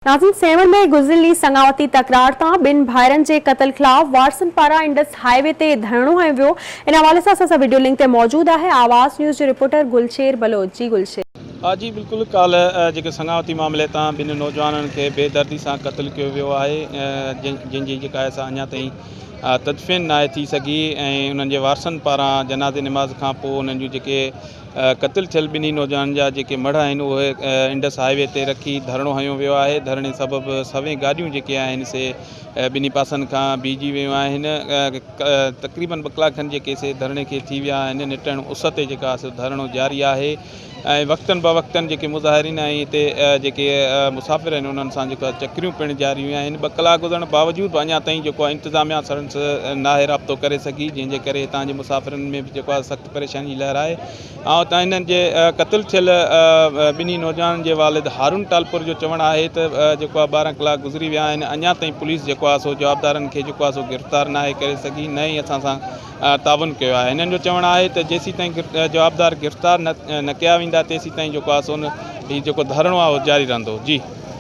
ناظرين سيوهڻ ۾ گذريل ڏينهن سڱاوتي تڪرار تان ٻن ڀائرن جي قتل خلاف وارثن پاران انڊس هاء وي تي ڌرڻو هنيو ويو ان حوالي سان اسان سان وڊيو لنڪ تي موجود آهي آواز نيوز جو رپورٽر گلشير بلوچ جي گلشير. ها جي بلڪل ڪالهه جيڪي سڱاوتي معاملي تان ٻن نوجوانن کي بي دردي سان قتل ڪيو ويو آهي جن جي جيڪا آهي سا اڃا تائين تدفين ناهي ٿي سگهي ۽ انهن جي وارثن پاران جنازي نماز کان پوء انهن جون جيڪي قتل ٿيل ٻنهي نوجوانن جا جيڪي مڙهه آهن اهي انڊس هاء وي تي رکي ڌرڻو هنيو ويو آهي، ڌرڻي سبب سوين گاڏيون جيڪي آهن سي ٻنهي پاسن کان بيهجي ويون آهن، تقريبن ٻه ڪلاڪ کن جيڪي سي ڌرڻي کي ٿي ويا آهن، نٽهڻ اس تي جيڪا سو ڌرڻو جاري آهي ۽ وقتن بوقتن جيڪي مظاهرين ۽ هتي جيڪي مسافر آهن انهن سان جيڪو چڪريون پڻ جاري آهن، ٻه ڪلاڪ گذرڻ باوجود به اڃا تائين جيڪو آهي انتظاميا سرنس ناهي رابطو ڪري سگهي، جنهن جي ڪري هتان جي مسافرن ۾ به جيڪو آهي سخت پريشاني جي لهر آهي ۽ اتان هنن جي قتل ٿيل ٻنهي نوجوانن جي والد هارون ٽالپر جو چوڻ آهي ته جيڪو آهي 12 ڪلاڪ گذري ويا آهن اڃا تائين پوليس جيڪو آهي سو جوابدارن کي جيڪو آهي سو گرفتار ناهي ڪري سگهي نه ئي اسان سان تعاون ڪيو آهي هنن جو چوڻ آهي ته جيسين تائين جوابدار گرفتار نه ڪيا ويندا تيسين تائين جيڪو آهي سو هي جيڪو ڌرڻو آهي اهو جاري رهندو جي.